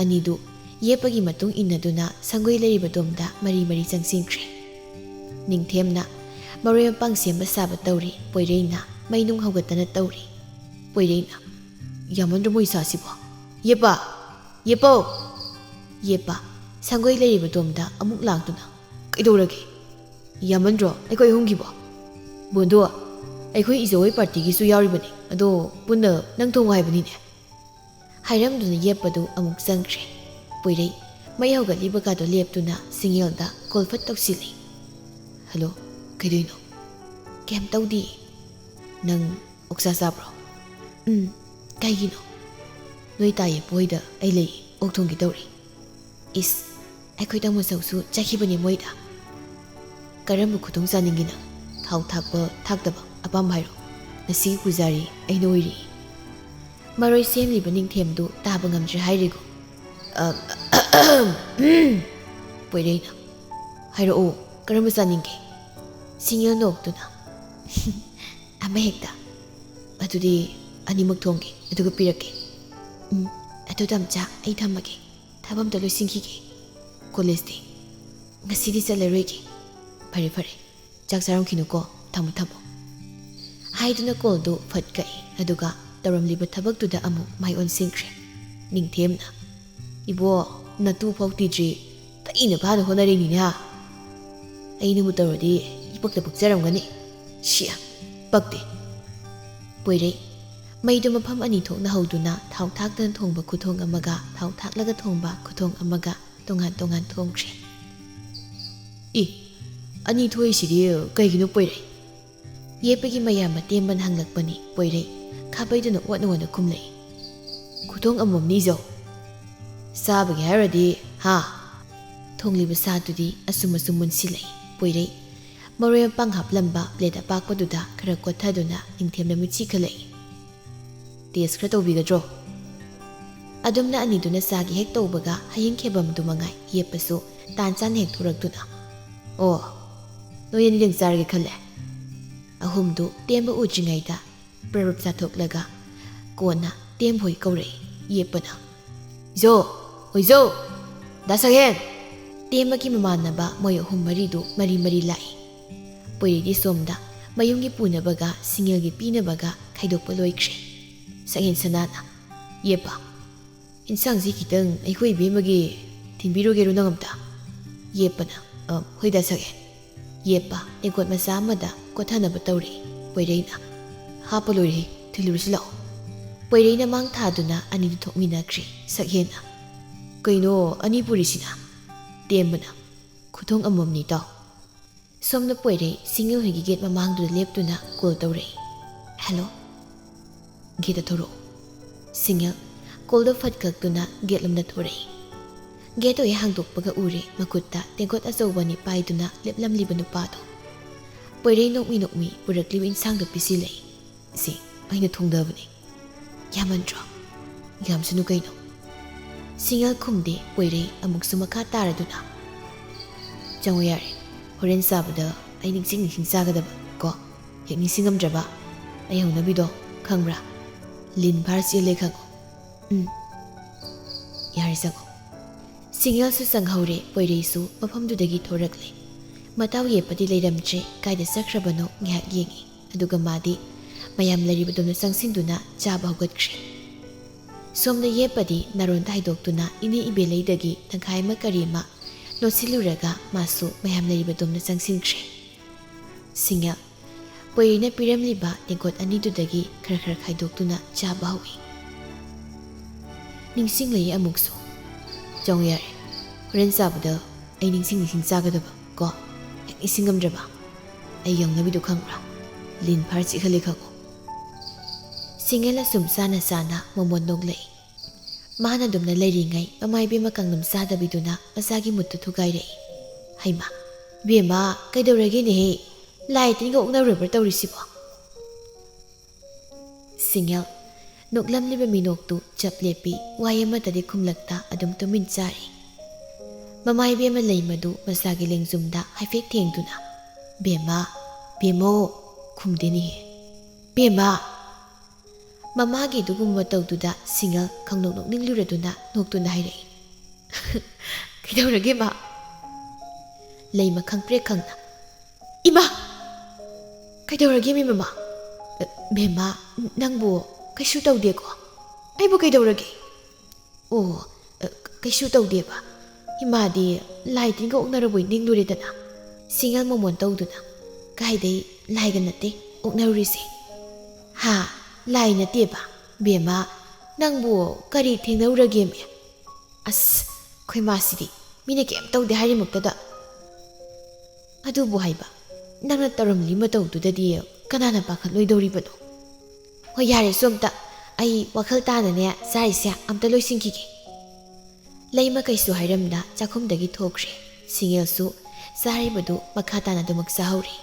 ꯑꯅꯤꯗꯨ ꯌꯦꯞꯄꯒꯤ ꯃꯇꯨꯡ ꯏꯟꯅꯗꯨꯅ ꯁꯪꯒꯣꯏ ꯂꯩꯔꯤꯕ ꯗꯣꯝꯗ ꯃꯔꯤ ꯃꯔꯤ ꯆꯪꯁꯤꯟꯈ꯭ꯔꯦ꯫ ꯅꯤꯡꯊꯦꯝꯅ ꯃꯔꯣꯏ ꯃꯄꯥꯡ ꯁꯦꯝꯕ ꯁꯥꯕ ꯇꯧꯔꯤ, ꯄꯣꯏꯔꯩꯅ ꯃꯩ ꯅꯨꯡ ꯍꯧꯒꯠꯇꯅ ꯇꯧꯔꯤ꯫ ꯄꯣꯏꯔꯩꯅ, ꯌꯥꯝꯃꯟꯗ꯭ꯔꯣ ꯃꯣꯏ ꯁꯥꯁꯤꯕꯣ? ꯌꯦꯞꯄ! ꯌꯦꯞꯄꯧ! ꯌꯦꯞꯄ ꯁꯪꯒꯣꯏ ꯂꯩꯔꯤꯕ ꯗꯣꯝꯗ ꯑꯃꯨꯛ ꯂꯥꯛꯇꯨꯅ, ꯀꯩꯗꯧꯔꯒꯦ? ꯌꯥꯝꯃꯟꯗ꯭ꯔꯣ ꯑꯩꯈꯣꯏ ꯑꯍꯨꯝꯒꯤꯕꯣ? ꯕꯣꯟꯗꯣ, ꯑꯩꯈꯣꯏ ꯏꯖꯧꯍꯣꯏ ꯄꯥꯔꯇꯤꯒꯤꯁꯨ ꯌꯥꯎꯔꯤꯕꯅꯤ, ꯑꯗꯣ ꯄꯨꯟꯅ ꯅꯪ ꯊꯣꯡꯉꯨ ꯍꯥꯏꯕꯅꯤꯅꯦ꯫ ꯍꯥꯏꯔꯝꯗꯨꯅ ꯌꯦꯞꯄꯗꯨ ꯑꯃꯨꯛ ꯆꯪꯈ꯭ꯔꯦ꯫ ꯄꯣꯏꯔꯩ ꯃꯩ ꯍꯧꯒꯠꯂꯤꯕꯒꯗꯣ ꯂꯦꯞꯇꯨꯅ ꯁꯤꯡꯌꯦꯜꯗ ꯀꯣꯜ ꯐꯠ ꯇꯧꯁꯤꯜꯂꯤ꯫ ꯍꯜꯂꯣ, ꯀꯩꯗꯧꯏꯅꯣ? ꯀꯩꯝ ꯇꯧꯗꯤꯌꯦ꯫ ꯅꯪ ꯑꯣꯛꯁꯥ ꯆꯥꯕ꯭ꯔꯣ? ꯎꯝ, ꯀꯩꯒꯤꯅꯣ? ꯅꯣꯏ ꯇꯥ ꯌꯦꯞꯄ ꯍꯣꯏꯗ ꯑꯩ ꯂꯩ, ꯑꯣꯛ ꯊꯣꯡꯒꯦ ꯇꯧꯔꯤ꯫ ꯏꯁ, ꯑꯩꯈꯣꯏ ꯇꯥꯃꯣꯆꯧꯁꯨ ꯆꯠꯈꯤꯕꯅꯦ ꯃꯣꯏꯗ꯫ ꯀꯔꯝꯕ ꯈꯨꯊꯣꯡ ꯆꯥꯅꯤꯡꯒꯦ ꯅꯪ? ꯊꯥꯎ ꯊꯥꯛꯄ ꯊꯥꯛꯇꯕ ꯑꯄꯥꯝꯕ ꯍꯥꯏꯔꯣ꯫ ꯉꯁꯤꯒꯤ ꯄꯨꯖꯥꯔꯤ ꯑꯩꯅ ꯑꯣꯏꯔꯤ꯫ ꯃꯔꯣꯏ ꯁꯦꯝꯂꯤꯕ ꯅꯤꯡꯊꯦꯝꯗꯨ ꯇꯥꯕ ꯉꯝꯗ꯭ꯔꯦ ꯍꯥꯏꯔꯤꯒꯨꯝ꯫ ꯑ, ꯄꯣꯏꯔꯩꯅ, ꯍꯥꯏꯔꯛꯑꯣ, ꯀꯔꯝꯕ ꯆꯥꯅꯤꯡꯒꯦ? ꯁꯤꯡꯌꯦꯜ ꯅꯣꯛꯇꯨꯅ, ꯑꯃ ꯍꯦꯛꯇ꯫ ꯑꯗꯨꯗꯤ ꯑꯅꯤꯃꯛ ꯊꯣꯡꯒꯦ, ꯑꯗꯨꯒ ꯄꯤꯔꯛꯀꯦ꯫ ꯎꯝ, ꯑꯗꯨ ꯇꯥꯃꯣꯆꯥ, ꯑꯩ ꯊꯝꯃꯒꯦ꯫ ꯊꯕꯛ ꯑꯝꯇ ꯂꯣꯏꯁꯤꯟꯈꯤꯒꯦ꯫ ꯀꯣꯂꯦꯖꯇꯤ ꯉꯁꯤꯗꯤ ꯆꯠꯂꯔꯣꯏꯒꯦ꯫ ꯐꯔꯦ, ꯐꯔꯦ꯫ ꯆꯥꯛ ꯆꯥꯔꯝꯈꯤꯅꯨꯀꯣ꯫ ꯊꯝꯃꯣ, ꯊꯝꯃꯣ꯫ ꯍꯥꯏꯗꯨꯅ ꯀꯣꯜꯗꯨ ꯐꯠ ꯀꯛꯏ, ꯑꯗꯨꯒ ꯇꯧꯔꯝꯂꯤꯕ ꯊꯕꯛꯇꯨꯗ ꯑꯃꯨꯛ ꯃꯥꯏ ꯑꯣꯟꯁꯤꯟꯈ꯭ꯔꯦ꯫ ꯅꯤꯡꯊꯦꯝꯅ, ꯏꯕꯣ, ꯅꯇꯨ ꯐꯥꯎ ꯊꯤꯗ꯭ꯔꯤ, ꯐꯩꯅ ꯐꯥꯅ ꯍꯣꯠꯅꯔꯤꯅꯤꯅꯦ ꯍꯥ? ꯑꯩꯅꯕꯨ ꯇꯧꯔꯗꯤ ꯏꯄꯛꯇ ꯄꯛꯆꯔꯝꯒꯅꯤ꯫ ꯁꯤꯌꯥ, ꯄꯛꯇꯦ꯫ ꯄꯣꯏꯔꯩ, ꯃꯩꯗꯨ ꯃꯐꯝ ꯑꯅꯤ ꯊꯣꯛꯅ ꯍꯧꯗꯨꯅ ꯊꯥꯎ ꯊꯥꯛꯇꯅ ꯊꯣꯡꯕ ꯈꯨꯊꯣꯡ ꯑꯃꯒ ꯊꯥꯎ ꯊꯥꯛꯂꯒ ꯊꯣꯡꯕ ꯈꯨꯊꯣꯡ ꯑꯃꯒ ꯇꯣꯉꯥꯟ ꯇꯣꯉꯥꯟ ꯊꯣꯡꯈ꯭ꯔꯦ꯫ "ꯏ, ꯑꯅꯤ ꯊꯣꯛꯏꯁꯤꯗꯤ ꯀꯩꯒꯤꯅꯣ ꯄꯣꯏꯔꯩ?" ꯌꯦꯞꯄꯒꯤ ꯃꯌꯥꯝ ꯃꯇꯦꯝꯕꯅ ꯍꯪꯂꯛꯄꯅꯤ꯫ ꯄꯣꯏꯔꯩ ꯈꯥꯕꯩꯗꯨꯅ ꯑꯣꯠꯅ ꯑꯣꯠꯅ ꯈꯨꯝꯂꯛꯏ, "ꯈꯨꯊꯣꯡ ꯑꯃꯃꯝꯅꯤ ꯏꯖꯧ꯫ ꯆꯥꯕꯒꯤ ꯍꯥꯏꯔꯨꯔꯗꯤ, ꯍꯥ?" ꯊꯣꯡꯂꯤꯕ ꯁꯥꯗꯨꯗꯤ ꯑꯁꯨꯝ ꯑꯁꯨꯝ ꯃꯨꯟꯁꯤꯜꯂꯛꯏ꯫ ꯄꯣꯏꯔꯩ ꯃꯔꯣꯏ ꯃꯄꯥꯡ ꯍꯥꯞꯂꯝꯕ ꯄ꯭ꯂꯦꯠ ꯑꯄꯥꯛꯄꯗꯨꯗ ꯈꯔ ꯀꯣꯠꯊꯗꯨꯅ ꯅꯤꯡꯊꯦꯝꯅ ꯃꯤꯠꯁꯤ ꯈꯜꯂꯛꯏ꯫ "ꯇꯦꯁ ꯈꯔ ꯇꯧꯕꯤꯒꯗ꯭ꯔꯣ?" ꯑꯗꯨꯝꯅ ꯑꯅꯤꯗꯨꯅ ꯆꯥꯒꯦ ꯍꯦꯛ ꯇꯧꯕꯒ ꯍꯌꯤꯡ ꯈꯦꯕꯝꯗꯨ ꯃꯉꯥꯏ ꯌꯦꯞꯄꯁꯨ ꯇꯥꯟ ꯆꯥꯅ ꯍꯦꯛ ꯊꯣꯔꯛꯇꯨꯅ, "ꯑꯣ, ꯅꯣꯏ ꯑꯅꯤꯗꯪ ꯆꯥꯔꯒꯦ ꯈꯜꯂꯦ꯫" ꯑꯍꯨꯝꯗꯨ ꯇꯦꯝꯕ ꯎꯗ꯭ꯔꯤꯉꯩꯗ ꯄ꯭ꯔꯞ ꯄ꯭ꯔꯞ ꯆꯥꯊꯣꯛꯂꯒ ꯀꯣꯟꯅ ꯇꯦꯝꯕ ꯍꯣꯏ ꯀꯧꯔꯛꯏ꯫ ꯌꯦꯞꯄꯅ, "ꯏꯖꯧ, ꯍꯣꯏꯖꯧ, ꯗꯥ ꯁꯛꯍꯦꯟ!" ꯇꯦꯝꯕꯒꯤ ꯃꯃꯥꯟꯅꯕ ꯃꯣꯏ ꯑꯍꯨꯝ ꯃꯔꯤꯗꯨ ꯃꯔꯤ ꯃꯔꯤ ꯂꯥꯛꯏ꯫ ꯄꯣꯏꯔꯩꯗꯤ ꯁꯣꯝꯗ ꯃꯌꯨꯝꯒꯤ ꯄꯨꯅꯕꯒ ꯁꯤꯡꯉꯦꯜꯒꯤ ꯄꯤꯅꯕꯒ ꯈꯥꯏꯗꯣꯛꯄ ꯂꯣꯏꯈ꯭ꯔꯦ꯫ ꯁꯛꯍꯦꯟ ꯁꯅꯥꯅ, "ꯌꯦꯞꯄ, ꯏꯟꯁꯥꯡꯁꯤ ꯈꯤꯇꯪ ꯑꯩꯈꯣꯏ ꯏꯕꯦꯝꯃꯒꯤ ꯊꯤꯟꯕꯤꯔꯨꯒꯦꯔꯣ ꯅꯪ ꯑꯝꯇ?" ꯌꯦꯞꯄꯅ, "ꯑ, ꯍꯣꯏꯗ ꯁꯛꯍꯦꯟ꯫" ꯌꯦꯞꯄ ꯇꯦꯡꯀꯣꯠ ꯃꯆꯥ ꯑꯃꯗ ꯀꯣꯠꯊꯅꯕ ꯇꯧꯔꯛꯏ꯫ ꯄꯣꯏꯔꯩꯅ, "ꯍꯥꯞꯄ ꯂꯣꯏꯔꯦ, ꯊꯤꯜꯂꯨꯔꯁꯤ ꯂꯥꯛꯑꯣ꯫" ꯄꯣꯏꯔꯩꯅ ꯃꯥꯡ ꯊꯥꯗꯨꯅ ꯑꯅꯤꯗꯨ ꯊꯣꯛꯃꯤꯟꯅꯈ꯭ꯔꯦ꯫ ꯁꯛꯍꯦꯟꯅ, "ꯀꯩꯅꯣ ꯑꯅꯤ ꯄꯨꯔꯤꯁꯤꯅ?" ꯇꯦꯝꯕꯅ, "ꯈꯨꯊꯣꯡ ꯑꯃꯃꯝꯅꯤ ꯇꯥꯎ꯫" ꯁꯣꯝꯗ ꯄꯣꯏꯔꯩ ꯁꯤꯡꯉꯦꯜ ꯍꯣꯏꯒꯤ ꯒꯦꯠ ꯃꯃꯥꯡꯗꯨꯗ ꯂꯦꯞꯇꯨꯅ ꯀꯣꯜ ꯇꯧꯔꯛꯏ꯫ "ꯍꯦꯜꯂꯣ?" "ꯒꯦꯠꯇ ꯊꯣꯔꯛꯑꯣ꯫" ꯁꯤꯡꯉꯦꯜ ꯀꯣꯜꯗꯣ ꯐꯠ ꯀꯛꯇꯨꯅ ꯒꯦꯠ ꯂꯣꯝꯗ ꯊꯣꯔꯛꯏ꯫ ꯒꯦꯠꯇꯣ ꯍꯦꯛ ꯍꯥꯡꯗꯣꯛꯄꯒ ꯎꯔꯦ ꯃꯈꯨꯠꯇ ꯇꯦꯡꯀꯣꯠ ꯑꯆꯧꯕ ꯑꯅꯤ ꯄꯥꯏꯗꯨꯅ ꯂꯦꯞꯂꯝꯂꯤꯕ ꯅꯨꯄꯥꯗꯣ꯫ ꯄꯣꯏꯔꯩ ꯅꯣꯛꯃꯤ ꯅꯣꯛꯃꯤ ꯄꯨꯔꯛꯂꯤꯕ ꯏꯟꯁꯥꯡꯗꯣ ꯄꯤꯁꯤꯜꯂꯛꯏ꯫ "ꯁꯤ ꯑꯩꯅ ꯊꯣꯡꯗꯕꯅꯤ꯫" "ꯌꯥꯝꯃꯟꯗ꯭ꯔꯣ?" "ꯌꯥꯝꯁꯅꯨ ꯀꯩꯅꯣ꯫" ꯁꯤꯡꯉꯦꯜ ꯈꯨꯝꯗꯦ꯫ ꯄꯣꯏꯔꯩ ꯑꯃꯨꯛꯁꯨ ꯃꯈꯥ ꯇꯥꯔꯗꯨꯅ, "ꯆꯪꯉꯨ ꯌꯥꯔꯦ, ꯍꯣꯔꯦꯟ ꯆꯥꯕꯗ ꯑꯩ ꯅꯤꯡꯁꯤꯡ ꯅꯤꯡꯁꯤꯡ ꯆꯥꯒꯗꯕ ꯀꯣ꯫ ꯍꯦꯛ ꯅꯤꯡꯁꯤꯡꯉꯝꯗ꯭ꯔꯕ ꯑꯩ ꯍꯧꯅꯕꯤꯗꯣ ꯈꯪꯕ꯭ꯔꯥ? ꯂꯤꯟ ꯐꯥꯔ ꯆꯦꯜꯂꯦ ꯈꯪꯉꯨ꯫ ꯎꯝ, ꯌꯥꯔꯦ, ꯆꯪꯉꯣ꯫" ꯁꯤꯡꯉꯦꯜꯁꯨ ꯆꯪꯍꯧꯔꯦ꯫ ꯄꯣꯏꯔꯩꯁꯨ ꯃꯐꯝꯗꯨꯗꯒꯤ ꯊꯣꯔꯛꯂꯦ꯫ ꯃꯇꯥꯎ ꯌꯦꯞꯄꯗꯤ ꯂꯩꯔꯝꯗ꯭ꯔꯦ꯫ ꯀꯥꯏꯗ ꯆꯠꯈ꯭ꯔꯕꯅꯣ ꯉꯥꯏꯍꯥꯛ ꯌꯦꯡꯉꯤ꯫ ꯑꯗꯨꯒ ꯃꯥꯗꯤ ꯃꯌꯥꯝ ꯂꯩꯔꯤꯕꯗꯣꯝꯗ ꯆꯪꯁꯤꯟꯗꯨꯅ ꯆꯥꯕ ꯍꯧꯒꯠꯈ꯭ꯔꯦ꯫ ꯁꯣꯝꯗ ꯌꯦꯞꯄꯗꯤ ꯅꯥꯔꯣꯟꯗ ꯍꯥꯏꯗꯣꯛꯇꯨꯅ ꯏꯅꯦ ꯏꯕꯦꯂꯩꯗꯒꯤ ꯇꯪꯈꯥꯏ ꯑꯃ ꯀꯔꯤ ꯑꯃ ꯂꯣꯠꯁꯤꯜꯂꯨꯔꯒ ꯃꯥꯁꯨ ꯃꯌꯥꯝ ꯂꯩꯔꯤꯕꯗꯣꯝꯗ ꯆꯪꯁꯤꯟꯈ꯭ꯔꯦ꯫ ꯁꯤꯡꯉꯦꯜ, ꯄꯣꯏꯔꯤꯅ ꯄꯤꯔꯝꯂꯤꯕ ꯇꯦꯡꯀꯣꯠ ꯑꯅꯤꯗꯨꯗꯒꯤ ꯈꯔ ꯈꯔ ꯈꯥꯏꯗꯣꯛꯇꯨꯅ ꯆꯥꯕ ꯍꯧꯏ꯫ "ꯅꯤꯡꯁꯤꯡꯂꯛꯏ ꯑꯃꯨꯛꯁꯨ꯫ ꯆꯣꯡ ꯌꯥꯔꯦ, ꯍꯣꯔꯦꯟ ꯆꯥꯕꯗ ꯑꯩ ꯅꯤꯡꯁꯤꯡ ꯅꯤꯡꯁꯤꯡ ꯆꯥꯒꯗꯕ ꯀꯣ꯫ ꯍꯦꯛ ꯅꯤꯡꯁꯤꯡꯉꯝꯗ꯭ꯔꯕ ꯑꯩ ꯌꯧꯅꯕꯤꯗꯨ ꯈꯪꯕ꯭ꯔꯥ? ꯂꯤꯟ ꯐꯥꯔ ꯆꯤꯛꯍꯜꯂꯦ ꯈꯪꯉꯨ꯫" ꯁꯤꯡꯍꯦꯜ ꯑꯁꯨꯝ ꯆꯥꯅ ꯆꯥꯅ ꯃꯣꯃꯣꯟ ꯅꯣꯛꯂꯛꯏ꯫ ꯃꯥꯅ ꯑꯗꯨꯝꯅ ꯂꯩꯔꯤꯉꯩ ꯃꯃꯥ ꯏꯕꯦꯝꯃ ꯀꯥꯡꯅꯝ ꯆꯥꯗꯕꯤꯗꯨꯅ ꯃꯆꯥꯒꯤ ꯃꯨꯠꯇꯨ ꯊꯨꯒꯥꯏꯔꯛꯏ꯫ "ꯍꯩꯃꯥ, ꯏꯕꯦꯝꯃ, ꯀꯩꯗꯧꯔꯒꯦꯅꯦꯍꯦ? ꯂꯥꯏ ꯇꯤꯟꯒ ꯑꯣꯛꯅꯔꯨꯔꯕ꯭ꯔꯥ ꯇꯧꯔꯤꯁꯤꯕꯣ?" ꯁꯤꯡꯍꯦꯜ ꯅꯣꯛꯂꯝꯂꯤꯕ ꯃꯤꯅꯣꯛꯇꯨ ꯆꯞ ꯂꯦꯞꯄꯤ, ꯋꯥꯍꯩ ꯑꯃꯠꯇꯗꯤ ꯈꯨꯝꯂꯛꯇ ꯑꯗꯨꯝ ꯇꯨꯃꯤꯟ ꯆꯥꯔꯤ꯫ ꯃꯃꯥ ꯏꯕꯦꯝꯃ ꯂꯩꯃꯗꯨ ꯃꯆꯥꯒꯤ ꯂꯦꯡꯖꯨꯝꯗ ꯍꯥꯏꯐꯦꯠ ꯊꯦꯡꯗꯨꯅ, "ꯕꯦꯝꯃ, ꯕꯦꯝꯃꯧ," ꯈꯨꯝꯗꯦꯅꯦꯍꯦ꯫ "ꯕꯦꯝꯃ!" ꯃꯃꯥꯒꯤ ꯑꯗꯨꯒꯨꯝꯕ ꯃꯇꯧꯗꯨꯗ ꯁꯤꯡꯍꯦꯜ ꯈꯪꯅꯣꯛ ꯅꯣꯛꯅꯤꯡꯂꯨꯔꯗꯨꯅ ꯅꯣꯛꯇꯨꯅ ꯍꯥꯏꯔꯛꯏ, "ꯀꯩꯗꯧꯔꯒꯦ, ꯃꯥ?" ꯂꯩꯃ ꯈꯪꯄ꯭ꯔꯦꯛ ꯈꯪꯅ, "ꯏꯃꯥ! ꯀꯩꯗꯧꯔꯒꯦ, ꯃꯤ ꯃꯃꯥ?" "ꯑ, ꯕꯦꯝꯃ, ꯅꯪꯕꯨ ꯀꯩꯁꯨ ꯇꯧꯗꯦꯀꯣ? ꯑꯩꯕꯨ ꯀꯩꯗꯧꯔꯒꯦ?" "ꯑꯣ, ꯑ, ꯀꯩꯁꯨ ꯇꯧꯗꯦꯕ꯫ ꯏꯃꯥꯗꯤ ꯂꯥꯏ ꯇꯤꯟꯒ ꯑꯣꯛꯅꯔꯕꯣꯏ ꯅꯤꯡꯂꯨꯔꯦꯗꯅ꯫" ꯁꯤꯡꯍꯦꯜ ꯃꯣꯃꯣꯟ ꯇꯧꯗꯨꯅ, "ꯀꯥꯏꯗꯩ ꯂꯥꯏꯒ ꯅꯠꯇꯦ ꯑꯣꯛꯅꯔꯨꯔꯤꯁꯦ?" "ꯍꯥ? ꯂꯥꯏ ꯅꯠꯇꯦꯕ? ꯕꯦꯝꯃ, ꯅꯪꯕꯨ ꯀꯔꯤ ꯊꯦꯡꯅꯔꯨꯔꯒꯦꯃꯤ? ꯑꯁ, ꯑꯩꯈꯣꯏ ꯃꯥꯁꯤꯗꯤ ꯃꯤꯅ ꯀꯩꯝ ꯇꯧꯗꯦ ꯍꯥꯏꯔꯤꯃꯛꯇꯗ꯫ ꯑꯗꯨꯕꯨ ꯍꯥꯏꯕ, ꯅꯪꯅ ꯇꯧꯔꯝꯂꯤ ꯃꯇꯧꯗꯨꯗꯗꯤ ꯀꯅꯥꯅ ꯄꯥꯈꯠꯂꯣꯏꯗꯧꯔꯤꯕꯅꯣ? ꯍꯣꯏ, ꯌꯥꯔꯦꯁꯨ ꯑꯝꯇ, ꯑꯩ ꯋꯥꯈꯜ ꯇꯥꯅꯅꯦ ꯆꯥꯔꯤꯁꯦ ꯑꯝꯇ ꯂꯣꯏꯁꯤꯟꯈꯤꯒꯦ꯫" ꯂꯩꯃ ꯀꯩꯁꯨ ꯍꯥꯏꯔꯝꯗ ꯆꯥꯛꯈꯨꯝꯗꯒꯤ ꯊꯣꯛꯈ꯭ꯔꯦ꯫ ꯁꯤꯡꯍꯦꯜꯁꯨ ꯆꯥꯔꯤꯕꯗꯨ ꯃꯈꯥ ꯇꯥꯅ ꯑꯗꯨꯃꯛ ꯆꯥꯍꯧꯔꯤ꯫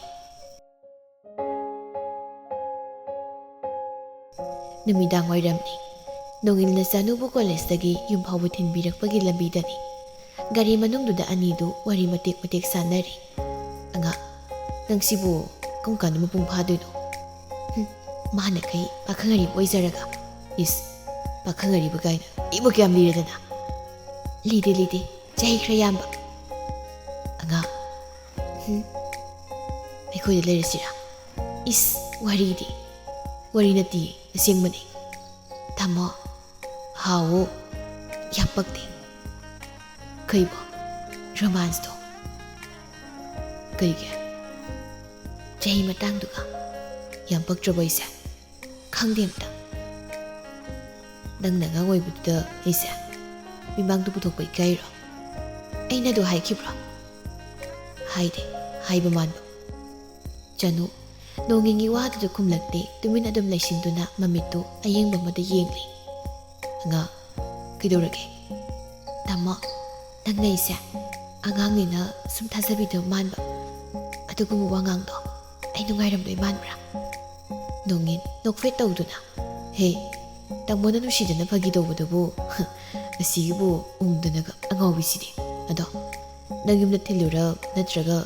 ꯅꯨꯃꯤꯗꯥꯡ ꯋꯥꯏꯔꯝꯅꯤ꯫ ꯅꯣꯡꯏꯜꯅ ꯆꯥꯅꯨꯕꯨ ꯀꯣꯂꯦꯖꯇꯒꯤ ꯌꯨꯝ ꯐꯥꯎꯕ ꯊꯤꯟꯕꯤꯔꯛꯄꯒꯤ ꯂꯝꯕꯤꯗꯅꯤ꯫ ꯒꯥꯔꯤ ꯃꯅꯨꯡꯗꯨꯗ ꯑꯅꯤꯗꯨ ꯋꯥꯔꯤ ꯃꯇꯦꯛ ꯃꯇꯦꯛ ꯁꯥꯟꯅꯔꯤ꯫ "ꯑꯉꯥꯡ, ꯅꯪꯁꯤꯕꯨ ꯀꯔꯝ ꯀꯥꯟꯗ ꯃꯄꯨꯡ ꯐꯥꯗꯣꯏꯅꯣ?" "ꯍꯨꯝ, ꯃꯥꯅ ꯀꯩ ꯄꯥꯈꯪ ꯑꯔꯤꯕ ꯑꯣꯏꯖꯔꯒ꯫ ꯏꯁ, ꯄꯥꯈꯪ ꯑꯔꯤꯕ ꯀꯥꯏꯅ, ꯑꯩꯕꯨ ꯀꯌꯥꯝ ꯂꯤꯔꯗꯅ?" "ꯂꯤꯗꯦ, ꯂꯤꯗꯦ, ꯆꯍꯤ ꯈꯔ ꯌꯥꯝꯕ꯫" "ꯑꯉꯥꯡ, ꯍꯨꯝ, ꯑꯩꯈꯣꯏꯗ ꯂꯩꯔꯁꯤꯔꯥ?" "ꯏꯁ, ꯋꯥꯔꯤꯗꯤ꯫ ꯋꯥꯔꯤ ꯅꯠꯇꯤꯌꯦ, ꯑꯁꯦꯡꯕꯅꯦ꯫" "ꯊꯝꯃꯣ꯫ ꯍꯥꯎꯋꯣ꯫ ꯌꯥꯝ ꯄꯛꯇꯦ꯫" "ꯀꯩꯕꯣ? ꯔꯣꯃꯥꯟꯁꯇꯣ?" "ꯀꯩꯒꯤ?" "ꯆꯍꯤ ꯃꯇꯥꯡꯗꯨꯒ꯫ ꯌꯥꯝ ꯄꯛꯇ꯭ꯔꯕꯣ ꯑꯩꯁꯦ? ꯈꯪꯗꯦ ꯑꯝꯇ꯫ ꯅꯪꯅ ꯑꯉꯥꯡ ꯑꯣꯏꯕꯗꯨꯗ ꯑꯩꯁꯦ ꯃꯤꯃꯥꯡꯗ ꯄꯨꯊꯣꯛꯄ ꯏꯀꯥꯏꯔꯣ? ꯑꯩꯅ ꯑꯗꯨ ꯍꯥꯏꯈꯤꯕ꯭ꯔꯣ? ꯍꯥꯏꯗꯦ꯫ ꯍꯥꯏꯕ ꯃꯥꯟꯕ꯫ ꯆꯅꯨ ꯅꯣꯡꯉꯤꯟꯒꯤ ꯋꯥꯗꯨꯗ ꯈꯨꯝꯂꯛꯇꯦ꯫ ꯇꯨꯃꯤꯟ ꯑꯗꯨꯝ ꯂꯩꯁꯤꯟꯗꯨꯅ ꯃꯃꯤꯠꯇꯨ ꯑꯌꯦꯡꯕ ꯑꯃꯗ ꯌꯦꯡꯂꯤ꯫ ꯑꯉꯥꯡ, ꯀꯩꯗꯧꯔꯒꯦ? ꯇꯥꯃꯣ, ꯅꯪꯅ ꯑꯩꯁꯦ ꯑꯉꯥꯡꯅꯤꯅ ꯁꯨꯝ ꯊꯥꯖꯕꯤꯗꯕ ꯃꯥꯟꯕ꯫ ꯑꯗꯨꯒꯨꯝꯕ ꯋꯥꯉꯥꯡꯗꯣ ꯑꯩ ꯅꯨꯡꯉꯥꯏꯔꯝꯗꯣꯏ ꯃꯥꯟꯕ꯭ꯔꯥ? ꯅꯣꯡꯉꯤꯟ ꯅꯣꯛꯐꯦꯠ ꯇꯧꯗꯨꯅ, ꯍꯦ, ꯇꯥꯃꯣꯅ ꯅꯨꯡꯁꯤꯗꯅ ꯐꯥꯒꯤ ꯇꯧꯕꯗꯨꯕꯨ, ꯑꯁꯤꯒꯤꯕꯨ ꯎꯪꯗꯅꯒ ꯑꯉꯥꯎꯕꯤꯁꯤꯗꯤ꯫ ꯑꯗꯣ, ꯅꯪ ꯌꯨꯝꯗ ꯊꯤꯜꯂꯨꯔ ꯅꯠꯇ꯭ꯔꯒ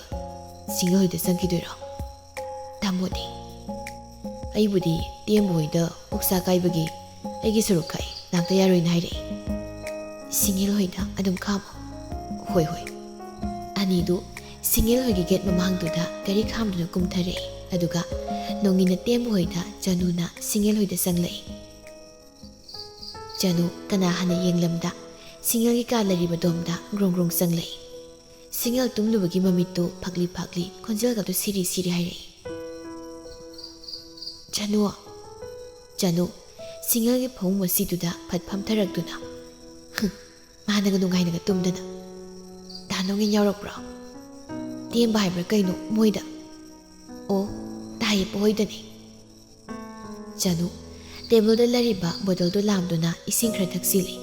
ꯁꯤꯡꯒꯜ ꯍꯣꯏꯗ ꯆꯪꯈꯤꯗꯣꯏꯔꯣ? ꯇꯥꯃꯣꯗꯤ? ꯑꯩꯕꯨꯗꯤ ꯇꯦꯝꯕ ꯍꯣꯏꯗ ꯑꯣꯛꯁꯥ ꯀꯥꯏꯕꯒꯤ ꯑꯩꯒꯤ ꯁꯔꯨꯛ ꯈꯥꯛꯏ, ꯂꯥꯛꯇ ꯌꯥꯔꯣꯏꯅ ꯍꯥꯏꯔꯛꯏ꯫ ꯁꯤꯡꯒꯦꯜ ꯍꯣꯏꯗ ꯑꯗꯨꯝ ꯈꯥꯝꯃꯣ꯫ ꯍꯣꯏ, ꯍꯣꯏ꯫ ꯑꯅꯤꯗꯨ ꯁꯤꯡꯒꯦꯜ ꯍꯣꯏꯒꯤ ꯒꯦꯠ ꯃꯃꯥꯡꯗꯨꯗ ꯒꯥꯔꯤ ꯈꯥꯝꯗꯨꯅ ꯀꯨꯝꯊꯔꯛꯏ꯫ ꯑꯗꯨꯒ ꯅꯣꯡꯉꯤꯟꯅ ꯇꯦꯝꯕ ꯍꯣꯏꯗ, ꯆꯅꯨꯅ ꯁꯤꯡꯒꯦꯜ ꯍꯣꯏꯗ ꯆꯪꯂꯛꯏ꯫ ꯆꯅꯨ ꯀꯅꯥ ꯍꯥꯟꯅ ꯌꯦꯡꯂꯝꯗ ꯁꯤꯡꯒꯦꯜꯒꯤ ꯀꯥ ꯂꯩꯔꯤꯕ ꯗꯣꯝꯗ ꯒ꯭ꯔꯣꯡ ꯒ꯭ꯔꯣꯡ ꯆꯪꯂꯛꯏ꯫ ꯁꯤꯡꯒꯦꯜ ꯇꯨꯝꯂꯨꯕꯒꯤ ꯃꯃꯤꯠꯇꯨ ꯐꯥꯛꯂꯤ ꯐꯥꯛꯂꯤ, ꯈꯣꯟꯖꯦꯜꯒꯗꯨ ꯁꯤꯔꯤ ꯁꯤꯔꯤ ꯍꯥꯏꯔꯛꯏ꯫ ꯆꯅꯨ! ꯆꯅꯨ ꯁꯤꯡꯒꯦꯜꯒꯤ ꯐꯃꯨꯡ ꯃꯁꯤꯗꯨꯗ ꯐꯠ ꯐꯝꯊꯔꯛꯇꯨꯅ, "ꯍꯨꯝ, ꯃꯥꯅꯒ ꯅꯨꯡꯉꯥꯏꯅꯒ ꯇꯨꯝꯗꯅ꯫ ꯗꯥ ꯅꯣꯡꯉꯤꯟ ꯌꯥꯎꯔꯛꯄ꯭ꯔꯣ? ꯇꯦꯝꯕ ꯍꯥꯏꯕ꯭ꯔꯥ ꯀꯩꯅꯣ ꯃꯣꯏꯗ? ꯑꯣ, ꯇꯥꯏꯌꯦ, ꯄꯣꯍꯣꯏꯗꯅꯤ꯫" ꯆꯅꯨ ꯇꯦꯕꯜꯗ ꯂꯩꯔꯤꯕ ꯕꯣꯇꯜꯗꯨ ꯂꯥꯝꯗꯨꯅ ꯏꯁꯤꯡ ꯈꯔ ꯊꯛꯆꯤꯜꯂꯤ꯫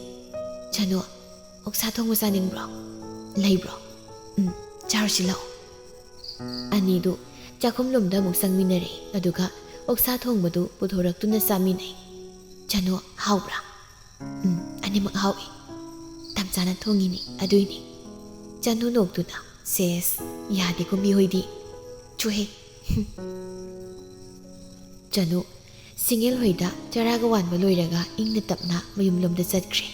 "ꯆꯅꯨ, ꯑꯣꯛꯁꯥ ꯊꯣꯡꯕ ꯆꯥꯅꯤꯡꯕ꯭ꯔꯣ? ꯂꯩꯕ꯭ꯔꯣ? ꯎꯝ, ꯆꯥꯔꯨꯁꯤ ꯂꯥꯛꯑꯣ꯫" ꯑꯅꯤꯗꯨ ꯆꯥꯛꯈꯨꯝꯂꯣꯝꯗ ꯑꯃꯨꯛ ꯆꯪꯃꯤꯟꯅꯔꯦ, ꯑꯗꯨꯒ ꯑꯣꯛꯁꯥ ꯊꯣꯡꯕꯗꯨ ꯄꯨꯊꯣꯔꯛꯇꯨꯅ ꯆꯥꯃꯤꯟꯅꯩ꯫ "ꯆꯅꯨ, ꯍꯥꯎꯕ꯭ꯔꯥ?" "ꯎꯝ, ꯑꯅꯤꯃꯛ ꯍꯥꯎꯏ꯫ ꯇꯝꯆꯥꯅ ꯊꯣꯡꯉꯤꯅꯤ, ꯑꯗꯨꯏꯅꯤ꯫" ꯆꯅꯨ ꯅꯣꯛꯇꯨꯅ, "ꯁꯦꯁ, ꯌꯥꯗꯦꯀꯣ ꯃꯤꯍꯣꯏꯗꯤ꯫ ꯆꯨꯍꯦ꯫" ꯆꯅꯨ ꯁꯤꯡꯒꯦꯜ ꯍꯣꯏꯗ ꯆꯔꯥꯒ ꯋꯥꯟꯕ ꯂꯣꯏꯔꯒ ꯏꯪꯅ ꯇꯞꯅ ꯃꯌꯨꯝꯂꯣꯝꯗ ꯆꯠꯈ꯭ꯔꯦ꯫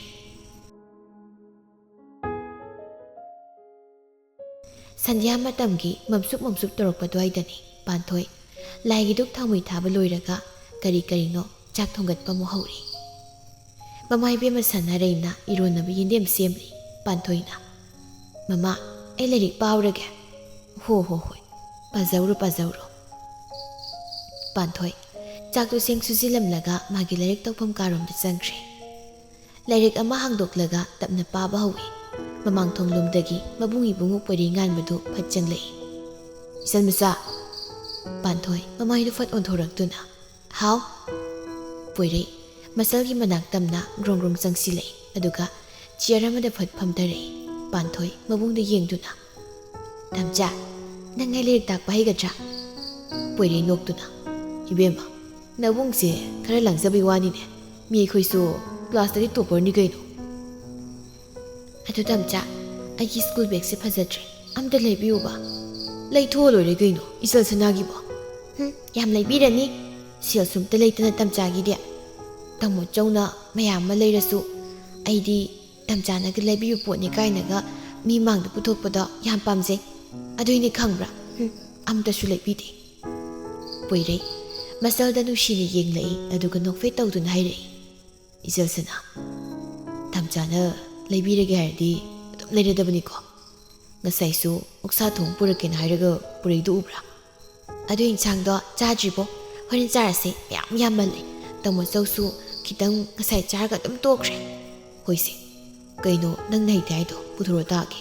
ꯁꯟꯙ꯭ꯌꯥ ꯃꯇꯝꯒꯤ ꯃꯝꯁꯨꯛ ꯃꯝꯁꯨꯛ ꯇꯧꯔꯛꯄ ꯑꯗꯨꯋꯥꯏꯗꯅꯤ꯫ ꯄꯥꯟꯊꯣꯏ ꯂꯥꯏꯒꯤ ꯙꯨꯞ ꯊꯥꯎꯃꯩ ꯊꯥꯕ ꯂꯣꯏꯔꯒ ꯀꯔꯤ ꯀꯔꯤꯅꯣ ꯆꯥꯛ ꯊꯣꯡꯒꯠꯄ ꯑꯃꯨꯛ ꯍꯧꯔꯤ꯫ ꯃꯃꯥ ꯏꯕꯦꯝꯃ ꯁꯥꯟꯅꯔꯩꯅ ꯏꯔꯣꯟꯅꯕ ꯌꯦꯟꯗꯦꯝ ꯁꯦꯝꯂꯤ꯫ ꯄꯥꯟꯊꯣꯏꯅ, "ꯃꯃꯥ, ꯑꯩ ꯂꯥꯏꯔꯤꯛ ꯄꯥꯎꯔꯒꯦ꯫" "ꯍꯣ ꯍꯣ ꯍꯣꯏ, ꯄꯥꯖꯧꯔꯣ, ꯄꯥꯖꯧꯔꯣ꯫" ꯄꯥꯟꯊꯣꯏ ꯆꯥꯛꯇꯨ ꯁꯦꯡ ꯁꯨꯖꯤꯜꯂꯝꯂꯒ ꯃꯥꯒꯤ ꯂꯥꯏꯔꯤꯛ ꯇꯧꯐꯝ ꯀꯥꯔꯣꯝꯗ ꯆꯪꯈ꯭ꯔꯦ꯫ ꯂꯥꯏꯔꯤꯛ ꯑꯃ ꯍꯥꯡꯗꯣꯛꯂꯒ ꯇꯞꯅ ꯄꯥꯕ ꯍꯧꯏ꯫ ꯃꯃꯥꯡ ꯊꯣꯡꯂꯣꯝꯗꯒꯤ ꯃꯕꯨꯡ ꯏꯕꯨꯡꯉꯣ ꯄꯣꯏꯔꯩ ꯉꯥꯟꯕꯗꯨ ꯐꯠ ꯆꯪꯂꯛꯏ꯫ "ꯏꯆꯜ ꯃꯆꯥ!" ꯄꯥꯟꯊꯣꯏ ꯃꯃꯥꯏꯗꯨ ꯐꯠ ꯑꯣꯟꯊꯣꯔꯛꯇꯨꯅ, "ꯍꯥꯎ?" ꯄꯣꯏꯔꯩ ꯃꯆꯜꯒꯤ ꯃꯅꯥꯛ ꯇꯝꯅ ꯒ꯭ꯔꯣꯡ ꯒ꯭ꯔꯣꯡ ꯆꯪꯁꯤꯜꯂꯛꯏ, ꯑꯗꯨꯒ ꯆꯤꯌꯔ ꯑꯃꯗ ꯐꯠ ꯐꯝꯊꯔꯛꯏ꯫ ꯄꯥꯟꯊꯣꯏ ꯃꯕꯨꯡꯗ ꯌꯦꯡꯗꯨꯅ, "ꯇꯝꯆꯥ, ꯅꯪ ꯑꯩ ꯂꯥꯏꯔꯤꯛ ꯇꯥꯛꯄ ꯍꯩꯒꯗ꯭ꯔꯥ?" ꯄꯣꯏꯔꯩ ꯅꯣꯛꯇꯨꯅ, "ꯏꯕꯦꯝꯃ, ꯅꯕꯨꯡꯁꯦ ꯈꯔ ꯂꯥꯡꯖꯕꯩ ꯋꯥꯅꯤꯅꯦ, ꯃꯤ ꯑꯩꯈꯣꯏꯁꯨ ꯀ꯭ꯂꯥꯁꯇꯗꯤ ꯇꯣꯞꯄꯔꯅꯤ ꯀꯩꯅꯣ꯫ ꯑꯗꯨ ꯇꯝꯆꯥ, ꯑꯩꯒꯤ ꯁ꯭ꯀꯨꯜ ꯕꯦꯒꯁꯦ ꯐꯖꯗ꯭ꯔꯦ, ꯑꯝꯇ ꯂꯩꯕꯤꯌꯨꯕ?" "ꯂꯩꯊꯣꯛꯑ ꯂꯣꯏꯔꯦ ꯀꯩꯅꯣ, ꯏꯆꯜ ꯁꯅꯥꯒꯤꯕꯣ?" "ꯍꯨꯝ, ꯌꯥꯝ ꯂꯩꯕꯤꯔꯅꯤ, ꯁꯦꯜ ꯁꯨꯝꯇ ꯂꯩꯇꯅ ꯇꯝꯆꯥꯒꯤꯗꯤ꯫ ꯇꯥꯃꯣ ꯆꯧꯅ ꯃꯌꯥꯝ ꯑꯃ ꯂꯩꯔꯁꯨ, ꯑꯩꯗꯤ ꯇꯝꯆꯥꯅꯒ ꯂꯩꯕꯤꯕ ꯄꯣꯠꯅꯤ ꯀꯥꯏꯅꯒ ꯃꯤ ꯃꯥꯡꯗ ꯄꯨꯊꯣꯛꯄꯗꯣ ꯌꯥꯝ ꯄꯥꯝꯖꯩ꯫ ꯑꯗꯨꯏꯅꯦ ꯈꯪꯕ꯭ꯔꯥ? ꯍꯨꯝ, ꯑꯝꯇꯁꯨ ꯂꯩꯕꯤꯗꯦ꯫" ꯄꯣꯏꯔꯩ ꯃꯆꯜꯗ ꯅꯨꯡꯁꯤꯅ ꯌꯦꯡꯂꯛꯏ, ꯑꯗꯨꯒ ꯅꯣꯛꯐꯦꯠ ꯇꯧꯗꯨꯅ ꯍꯥꯏꯔꯛꯏ, "ꯏꯆꯜ ꯁꯅꯥ, ꯇꯝꯆꯥꯅ ꯂꯩꯕꯤꯔꯒꯦ ꯍꯥꯏꯔꯗꯤ ꯑꯗꯨꯝ ꯂꯩꯔꯗꯕꯅꯤꯀꯣ꯫ ꯉꯁꯥꯏꯁꯨ ꯑꯣꯛꯁꯥ ꯊꯣꯡ ꯄꯨꯔꯛꯀꯦꯅ ꯍꯥꯏꯔꯒ ꯄꯨꯔꯛꯏꯗꯨ ꯎꯕ꯭ꯔꯥ? ꯑꯗꯨ ꯏꯟꯁꯥꯡꯗꯣ ꯆꯥꯗ꯭ꯔꯤꯕꯣ? ꯍꯣꯔꯦꯟ ꯆꯥꯔꯁꯦ, ꯃꯌꯥꯝ ꯌꯥꯝꯃꯜꯂꯦ꯫ ꯇꯥꯃꯣ ꯆꯧꯁꯨ ꯈꯤꯇꯪ ꯉꯁꯥꯏ ꯆꯥꯔꯒ ꯑꯗꯨꯝ ꯇꯣꯛꯈ꯭ꯔꯦ꯫" "ꯍꯣꯏꯁꯦ, ꯀꯩꯅꯣ ꯅꯪꯅ ꯍꯩꯇꯦ ꯍꯥꯏꯗꯣ? ꯄꯨꯊꯣꯔꯛꯑꯣ ꯇꯥꯒꯦ꯫"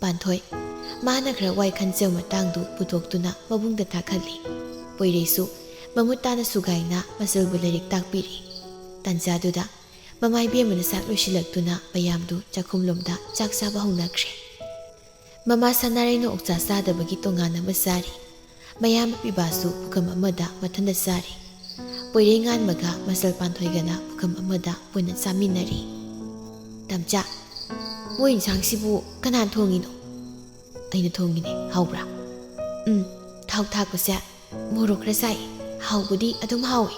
ꯄꯥꯟꯊꯣꯏ ꯃꯥꯅ ꯈꯔ ꯋꯥꯏ ꯈꯟꯖꯕ ꯃꯇꯥꯡꯗꯨ ꯄꯨꯊꯣꯛꯇꯨꯅ ꯃꯕꯨꯡꯗ ꯊꯥꯈꯜꯂꯤ꯫ ꯄꯣꯏꯔꯩꯁꯨ ꯃꯃꯨꯠ ꯇꯥꯅ ꯁꯨꯒꯥꯏꯅ ꯃꯆꯜꯕꯨ ꯂꯥꯏꯔꯤꯛ ꯇꯥꯛꯄꯤꯔꯤ꯫ ꯇꯥꯟꯖꯥꯗꯨꯗ ꯃꯃꯥ ꯏꯕꯦꯝꯃꯅ ꯆꯥꯛ ꯂꯣꯏꯁꯤꯜꯂꯛꯇꯨꯅ ꯃꯌꯥꯝꯗꯨ ꯆꯥꯛꯈꯨꯝꯂꯣꯝꯗ ꯆꯥꯛ ꯆꯥꯕ ꯍꯧꯅꯈ꯭ꯔꯦ꯫ ꯃꯃꯥ ꯁꯅꯥꯔꯩꯅ ꯑꯣꯛꯆꯥ ꯆꯥꯗꯕꯒꯤ ꯇꯣꯉꯥꯟ ꯑꯃ ꯆꯥꯔꯤ꯫ ꯃꯌꯥꯝꯕ ꯄꯤꯕꯥꯁꯨ ꯄꯨꯈꯝ ꯑꯃꯗ ꯃꯊꯟꯇ ꯆꯥꯔꯤ꯫ ꯄꯣꯏꯔꯩ ꯉꯥꯟꯕꯒ ꯃꯆꯜ ꯄꯥꯟꯊꯣꯏꯒꯅ ꯄꯨꯈꯝ ꯑꯃꯗ ꯄꯨꯟꯅ ꯆꯥꯃꯤꯟꯅꯔꯤ꯫ "ꯇꯝꯆꯥ, ꯃꯣꯏ ꯏꯟꯁꯥꯡꯁꯤꯕꯨ ꯀꯅꯥꯅ ꯊꯣꯡꯉꯤꯅꯣ?" "ꯑꯩꯅ ꯊꯣꯡꯉꯤꯅꯦ꯫ ꯍꯥꯎꯕ꯭ꯔꯥ?" "ꯎꯝ, ꯊꯥꯎ ꯊꯥꯛꯄꯁꯦ ꯃꯣꯔꯣꯛ ꯈꯔ ꯁꯥꯏ꯫ ꯍꯥꯎꯕꯗꯤ ꯑꯗꯨꯝ ꯍꯥꯎꯏ꯫"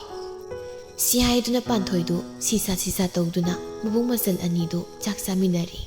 ꯁꯤ ꯍꯥꯏꯗꯨꯅ ꯄꯥꯟꯊꯣꯏꯗꯨ ꯁꯤꯁꯥ ꯁꯤꯁꯥ ꯇꯧꯗꯨꯅ ꯃꯕꯨꯡ ꯃꯆꯜ ꯑꯅꯤꯗꯨ ꯆꯥꯛ ꯆꯥꯃꯤꯟꯅꯔꯤ꯫